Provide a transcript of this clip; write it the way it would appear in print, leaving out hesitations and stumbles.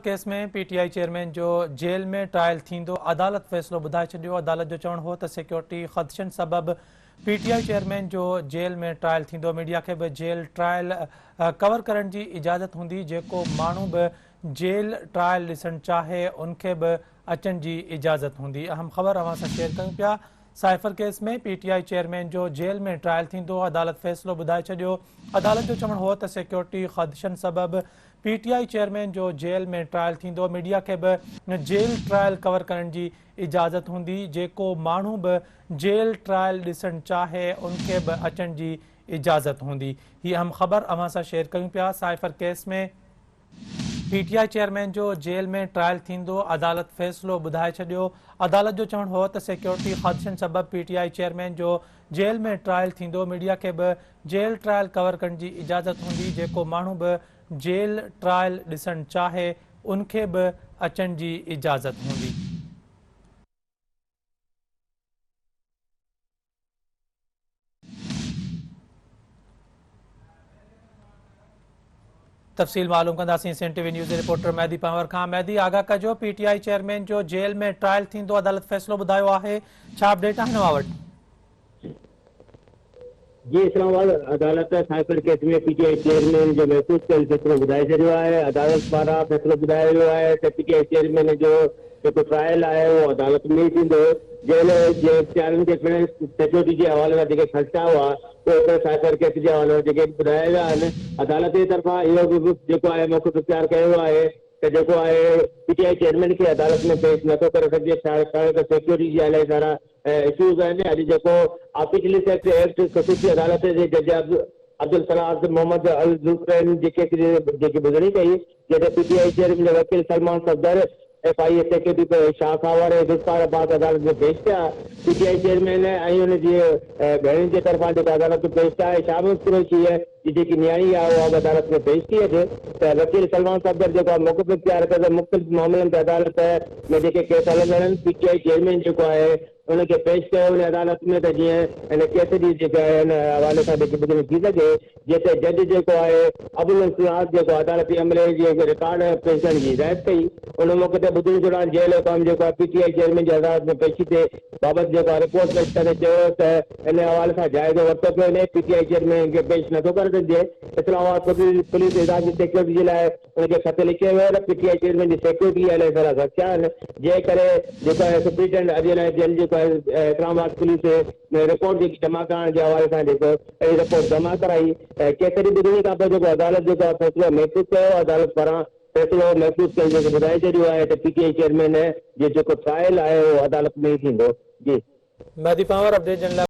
Case ۾ P T I chairman جو jail ۾ trial ٿيندو، عدالت فيصلو ٻڌائي ڇڏيو، عدالت جو چوڻ هو ته سيڪيورٽي خدشن سبب پي ٽي I chairman جو جيل ۾ ٽرائل ٿيندو، ميڊيا کي به جيل ٽرائل ڪور ڪرڻ جي اجازت هوندي، جيڪو ماڻهو به جيل ٽرائل ڏسڻ چاهي ان کي به اچڻ جي اجازت هوندي. اهم خبر اوهان سان شيئر ڪيون پيا، cipher case ۾ P T I chairman جو جيل ۾ ٽرائل ٿيندو، عدالت فيصلو ٻڌائي ڇڏيو، عدالت جو چوڻ هو ته سيڪيورٽي خدشن سبب پي ٽي I chairman جو جيل ۾ ٽرائل ٿيندو، ميڊيا کي به جيل ٽرائل ڪور ڪرڻ جي اجازت هوندي، جيڪو ماڻهو به جيل ٽرائل ڏسڻ چاهي ان کي به اچڻ جي اجازت هوندي. هي اهم خبر اوهان سان شيئر ڪيون پيا، cipher case ۾ P T I chairman جو جيل ۾ ٽرائل ٿيندو، عدالت فيصلو ٻڌائي ڇڏيو، عدالت جو چوڻ هو ته سيڪيورٽي خدشن سبب پي ٽي I chairman جو جيل ۾ ٽرائل ٿيندو، ميڊيا کي به جيل ٽرائل ڪور ڪرڻ جي اجازت هوندي، جيڪو ماڻهو به جيل ٽرائل ڏسڻ چاهي ان کي به اچڻ جي اجازت هوندي. تفصيل معلوم ڪنداسين سين ٽي وي نيوز جي رپورٽر مهدي پنهور کان. مهدي آگاهه ڪجو پي ٽي I chairman جو جيل ۾ ٽرائل ٿيندو عدالت فيصلو ٻڌايو آهي ڇا اپڊيٽ آهن اوهان وٽ؟ جي اسلام آباد عدالت cipher case ۾ P T I chairman جو محفوظ ڪيل فيصلو ٻڌائي ڇڏيو آهي عدالت پاران فيصلو ٻڌايو ويو آهي ته پي ٽي I chairman جو جيڪو ٽرائل آهي اهو عدالت ۾ ئي ٿيندو. جيل جي اختيارين کي پڻ سيڪيورٽي جي حوالي سان جيڪي خدشا هئا اهي پڻ سائفر ڪيس جي حوالي سان جيڪي ٻڌايا ويا آهن. عدالت جي طرفان اهو به جيڪو آهي موقف اختيار ڪيو ويو آهي ته جيڪو آهي پي ٽي I chairman کي عدالت ۾ پيش نٿو ڪري سگهجي ڇاڪاڻ ته سيڪيورٽي جي الاهي سارا اشوز آهن. اڄ جيڪو آفيشلس ايڪٽ خصوصي عدالت جي جج عبدالصلاح محمد الذوالقرنين جي ڪيس جي جيڪي ٻڌڻي ڪئي جنهن تي پي ٽي I chairman جا وڪيل Salman Safdar, F I A secretary Shah Khawar ۽ Zulfiqar Abbas عدالت ۾ پيش ٿيا. پي ٽي I chairman ۽ ان جي ڀيڻن جي طرفان جيڪو عدالت ۾ پيش ٿيا ۽ شاهه محمود قريشيء جي جيڪي نياڻي آهي اها به عدالت ۾ پيش ٿي اڄ ته وڪيل سلمان صفدر جيڪو آهي موقف اختيار ڪيو ته مختلف معاملن تي عدالت ۾ جيڪي ڪيس هلندڙ آهن پي ٽي I chairman جيڪو آهي ان کي پيش ڪيو وڃي عدالت ۾ ته جيئن ان ڪيس جي جيڪا آهي ان حوالي سان جيڪي ٻڌڻي ٿي سگهي جنهن تي جج جيڪو آهي ابوالحسنات جيڪو عدالتي عملي جي رڪارڊ پيش ڪرڻ جي هدايت ڪئي ان موقعي تي ٻڌڻي دوران جيل حڪام جيڪو آهي پي ٽي I chairman جي عدالت ۾ پيشي تي بابت جيڪو آهي رپورٽ پيش ڪندي چيو ته ان حوالي سان جائزو ورتو پيو وڃي پي ٽي I chairman کي پيش نٿو ڪري سگهجي اسلام آباد پوليس اداري جي سيڪيورٽي جي لاء ان کي خط لکيو ويو ته پي ٽي I chairman جي سيڪيورٽي جي الاهي سارا خدشا آهن جنهن ڪري جيڪو آهي سپرنٽينڊنٽ اڄ جيل جيڪو آهي اسلام آباد پوليس ۾ رپورٽ جيڪي جمع ڪرائڻ جي حوالي سان جيڪو اهڙي رپورٽ جمع ڪرائي ڪيس جي ٻڌڻي کان پوء جيڪو عدالت جيڪو آهي فيصلو محفوظ ڪيو عدالت پاران فيصلو محفوظ ڪيل جيڪو ٻڌائي ڇڏيو آهي ته پي ٽي I chairman جي جيڪو ٽرائل آهي اهو عدالت ۾ ئي ٿيندو جي. مهدي پنهور اپڊيٽ ڏيڻ لاء.